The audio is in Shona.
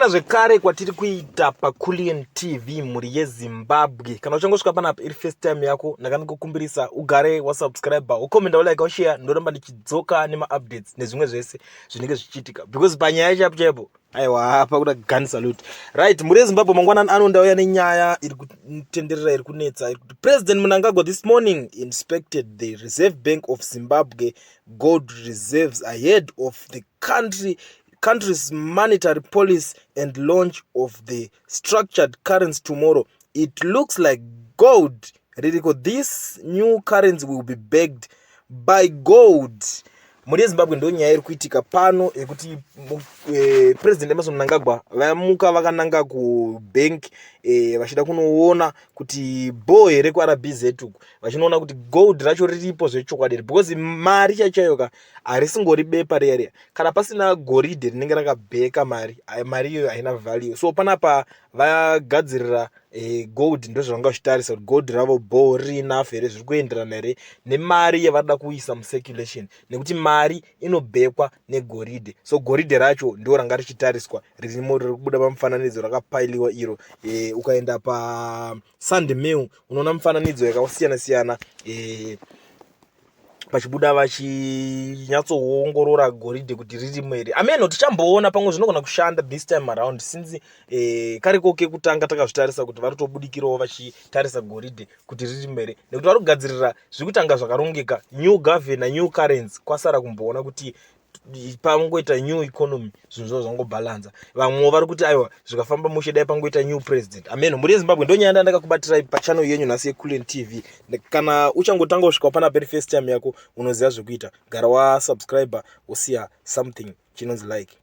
Kusangana zvekare kwatiri kuita paCulian TV, mhuri yeZimbabwe. Kana uchangosvika panapa iri first time yako, ndakandikukumbirisa ugare wasubscribe, ukomenda, ulike, ushare. Ndoramba ndichidzoka nemaupdates nezvimwe zvese zvinenge zvichiitika, because panyaya chaipo chaipo, aiwa, pakuda gun salute. Right, mhuri yeZimbabwe, mangwanani ano ndauya nenyaya iri kutenderera, iri kunetsa, iri kuti President Mnangagwa this morning inspected the Reserve Bank of Zimbabwe gold reserves ahead of the country's monetary policy and launch of the structured currency tomorrow. It looks like gold ririko. This new currency will be backed by gold. Mhuri yeZimbabwe, ndo nyaya iri kuitika pano yekuti President Emmerson Mnangagwa vamuka vakananga kubank vachida kunoona kuti bho here kuRBZ uku, vachinoona kuti gold racho riripo zvechokwadi here, because mari chaiyo ka harisingori bepa riya riya. Kana pasina goridhe rinenge rakabheka mari, mari iyoyo haina value. So panapa vagadzirira gold, ndozvavanga vachitarisa kuti gold ravo bho riri enough here, zviri kuenderana here nemari yavarida kuisa mucirculation, nekuti mari inobhekwa negoridhe. So goridhe racho ndo ranga richitariswa, ririmo, riri kubuda pamufananidzo rakapailiwa iro. Ukaenda paSunday Mail unoona mufananidzo yakasiyana siyana pachibuda vachinyatsoongorora goridhe kuti ririmo here. Ameno, tichamboona, pamwe zvinogona kushanda this time around, since kariko kekutanga takazvitarisa kuti vari kutobudikirawo vachitarisa goridhe kuti ririmo here, nekuti vari kugadzirira zviri kutanga zvakarongeka. New governor, new currency, kwasara kumboona kuti pangoita new economy, zvinhu zvavo zvangobhalanza. Vamwewo vari kuti aiwa, zvikafamba mushe, dai pangoita new president. Amen. Mhuri yeZimbabwe, ndonyaya ndandakakubatirai pachannel yenyu nhasi yeCulian TV. Kana uchangotanga kusvika panapa iri first time yako, unoziva zvekuita, gara wasubscribe, usiya something chinonzi like.